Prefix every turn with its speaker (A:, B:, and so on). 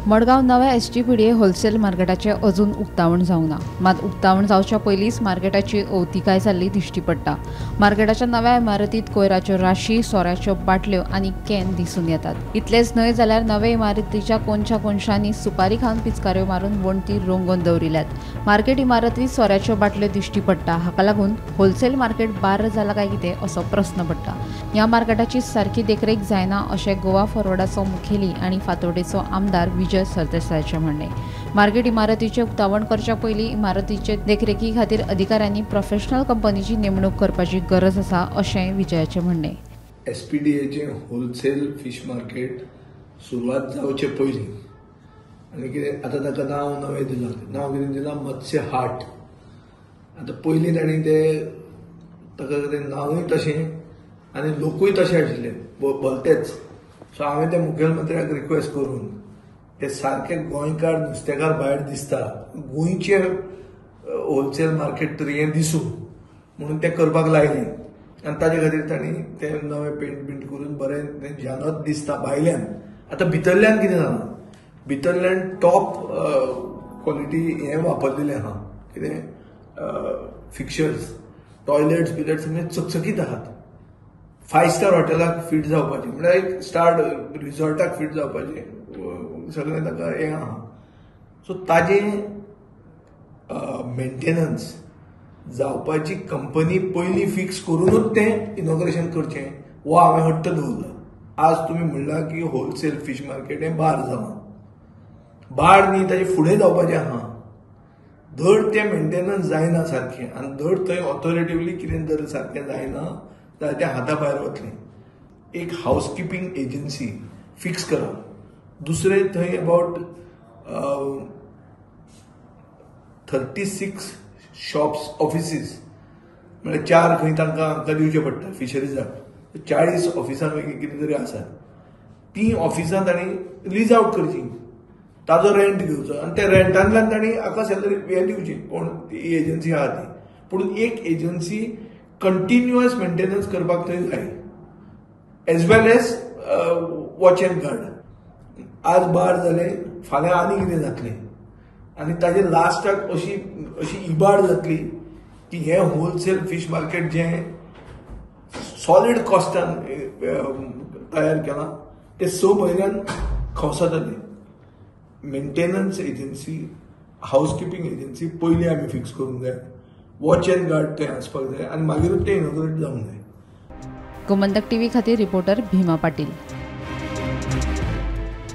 A: मडगांव नव्या SGPDA wholesale मार्केटाचें अजून उक्तावण जावंक ना. मात उक्तावण जावच्या पयलींच मार्केटाची अवतिकाय जाल्ली दिश्टी पडटा. मार्केटाच्या नव्या इमारतींत कोयराच्यो राशी, सोऱ्याच्यो बाटल्यो आनी can दिसून येतात. इतलेंच न्हय जाल्यार नवे इमारतीच्या कोनशा कोनशांनी सुपारी खावन पिचकाऱ्यो मारून वण्टी रंगोवन दवरिल्यात. मार्केट इमारतींत सोऱ्याच्यो बाटल्यो दिश्टी पडटा. हाका लागून होलसेल मार्केट बार्र जाला काय कितें असो प्रस्न पडटा. ह्या मार्केटाची सारकी देखरेख जायना अशें गोवा फॉरवर्डाचो मुखेली आनी फातोर्डेचो आमदार विजय सरदेसायाचें म्हणणें. मार्केट इमारतीचें उक्तावण करच्या पयलीं इमारतीचे देखरेखी खातीर अधिकाऱ्यांनी प्रोफेशनल कंपनीची नेमणूक करपाची गरज आसा अशें विजयाचें म्हणणें.
B: एसपीडीएचें होलसेल फिश मार्केट सुरवात जावचे पयलीं आनी कितें आतां ताका नांव नवें दिलां, नांव कितें दिलां, मत्स्य हाट. आतां पयलीं तांणी ते ताका कितें नांवूय तशें आनी लोकूय तशे आशिल्ले भलतेच. सो हांवें त्या मुखेलमंत्र्याक रिक्वेस्ट करून ते सारके गोंयकार नुस्तेकार भायर दिसता, गोंयचे होलसेल मार्केट तरी हें दिसूं म्हणून तें करपाक लायलें आनी ताजे खातीर तांणी तें नवें पेंट बींट करून बरें तें जानत दिसता भायल्यान. आतां भितरल्यान कितें जालां, भितरल्यान टॉप क्वॉलिटी हें वापरलेलें आहा, कितें फिक्चर्स, टॉयलेट्स बिलेट्स म्हणजे चकचकीत आहात. 5 स्टार हॉटेलाक फीट जावपाचें म्हळ्यार एक स्टार रिजॉर्टाक फीट जावपाचें सगळें ताका हें आहा. सो ताजें मेंटेनन्स जावपाची कंपनी पयलीं फिक्स करुनूच तें इनॉग्रेशन करचें हो हांवें हट्ट दवरला. आज तुमी म्हणलां की होलसेल फिश मार्केट हें बार जालां, बार न्ही ताजें फुडें जावपाचें आहा. धड तें मेंटेनन्स जायना सारकें आनी धड थंय ऑथोरिटिवली कितें जर सारकें जायना जाल्यार तें हाता भायर वतलें. एक हावसकिपींग एजन्सी फिक्स करा. दुसरें थंय अबावट 36 शॉप्स ऑफिसीस म्हळ्यार 4 खंय तांकां आमकां दिवचें पडटा फिशरीजाक, 40 ऑफिसां पैकी कितें तरी आसात. तीं ऑफिसां तांणी लीज आवट करचीं, ताजो रेंट घेवचो आनी त्या रेंटांतल्यान तांणी हाका सॅलरी हें दिवची कोण ती एजन्सी आहा ती. पूण एक एजन्सी कंटिन्युअस मेंटेनन्स करपाक थंय जाय, as well as watch and guard. आज बार जालें, फाल्यां आनी कितें जातलें आनी ताजे लास्टाक अशी अशी इबाड जातली की हें होलसेल फिश मार्केट जें सॉलीड कॉस्टान तयार केलां तें 6 म्हयन्यान खंवसा जालें. मेंटेनन्स एजन्सी, हावसकिपींग एजन्सी पयलीं आमी फिक्स करूंक जाय, वॉच एंड गार्ड थंय आसपाक जाय आनी मागीरूच तें इनॉग्रेट जावंक जाय.
A: गोमंतक टीव्ही खातीर रिपोर्टर भीमा पाटील.